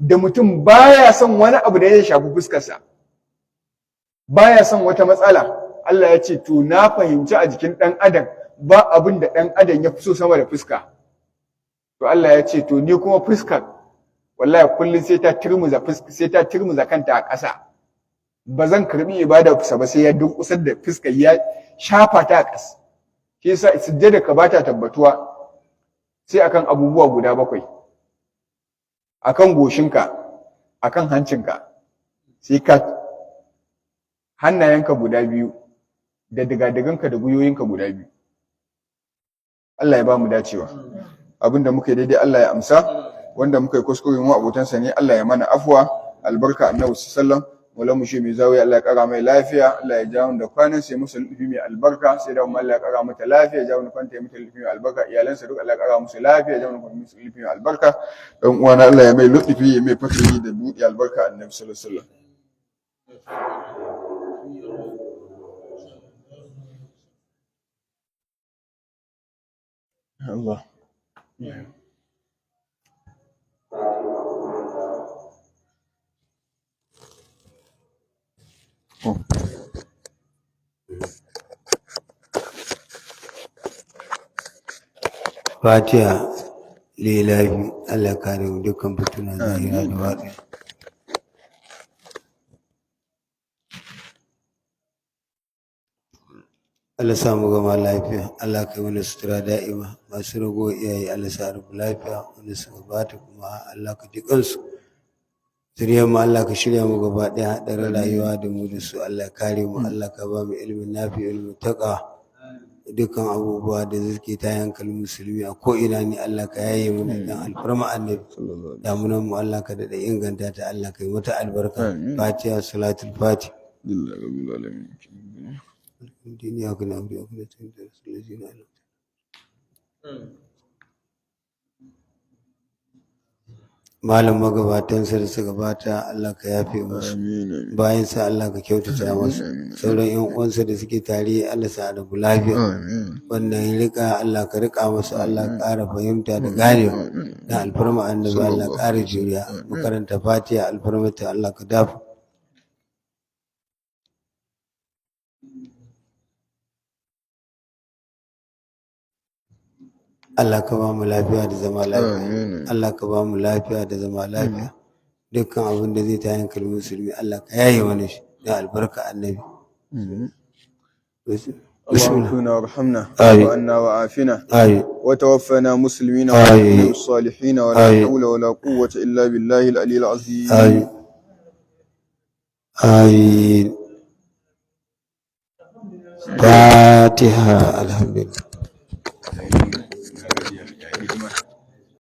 Speaker 1: da mutum baya son wani abu da ya shafi fuskarsa, baya son wata matsala. Allah ya ce, to na fahimci a jikin ɗan adam Ba abin da ɗan adam ya fi so sama da fuska. To Allah ya ce, to ni kuma fuskar wallahi kullum sai ta turmuza fuska, sai ta turmuza kanta a ƙasa. Ba zan karbi ibada kusa ba sai ya durƙusar da fuskar, ya shafa ta a ƙasa. Shi yasa sujjada ka bata tabbatuwa sai akan abubuwa guda bakwai: akan goshinka, akan hancinka, sai ka hannayenka guda biyu, da digadiganka, da gwiwoyinka guda biyu. Allah ya ba mu dacewa. Abinda muka yi daidai, Allah ya amsa. Wanda muka yi kuskure, mu abotansa ne, Allah ya mana afwa. Albarka Annabi sallallahu. Maulan mu shi mai zawiya, Allah ya kara mai lafiya, Allah ya jawo da kwanan sai musu lufi mai albarka. Sai da Allah ya kara mata lafiya, jawo da kwanta ya mata lufi mai albarka. Iyalansa duk Allah ya kara musu lafiya, jawo da kwanta musu lufi mai albarka. Dan uwana, Allah ya mai lufi, ya mai fatiri da buɗi. Albarka Annabi sallallahu alaihi wasallam. Allah. Oh.
Speaker 3: Fatiha lilafi. Allah kare mu dukkan fituna zahira da baɗi. Allah sa mu gama lafiya. Allah kai mana sutura da'ima. Masu rago iyaye, Allah sa rubu lafiya. Wanda suka bata kuma, Allah ka ji kansu. Zuriyar mu, Allah ka shirya mu gaba ɗaya. Haɗarin rayuwa da mu da su, Allah kare mu. Allah ka ba mu ilimin nafi, ilimin taƙa. Dukkan abubuwa da suke ta hankalin musulmi a ko'ina ne, Allah ka yaye mana dan alfarma Annabi. Damunan mu, Allah ka daɗa inganta ta, Allah ka yi mata albarka. Fatiha salatul fati.
Speaker 1: Lillahi rabbil alamin.
Speaker 3: Duniya kana abu da kana. Malam, magabatansa da suka gabata, Allah ka yafe musu.
Speaker 1: Amin.
Speaker 3: Bayan sa, Allah ka kyautata masu. Sauran yan uwansa da suke tare, Allah sa rabu lafiya.
Speaker 1: Amin.
Speaker 3: Wannan ya rika, Allah ka rika masu, Allah ka ƙara fahimta da ganewa da alfarma Annabi. Allah ƙara juriya. Makaranta Fatiha alfarmata, Allah ka dafa. Allah ka ba mu lafiya da zama lafiya.
Speaker 1: Amin.
Speaker 3: Allah ka ba mu lafiya da zama lafiya. Dukkan abin da zai ta hankalin musulmi, Allah ka yaye mana shi da albarka Annabi.
Speaker 1: اللهم اغفرنا وارحمنا
Speaker 3: آمين.
Speaker 1: وعنا وعافنا
Speaker 3: Amin.
Speaker 1: وتوفنا مسلمين
Speaker 3: آمين.
Speaker 1: وأهل الصالحين، ولا
Speaker 3: آمين.
Speaker 1: حول ولا قوة إلا بالله العلي العظيم.
Speaker 3: Amin. Amin. Fatiha, alhamdulillah.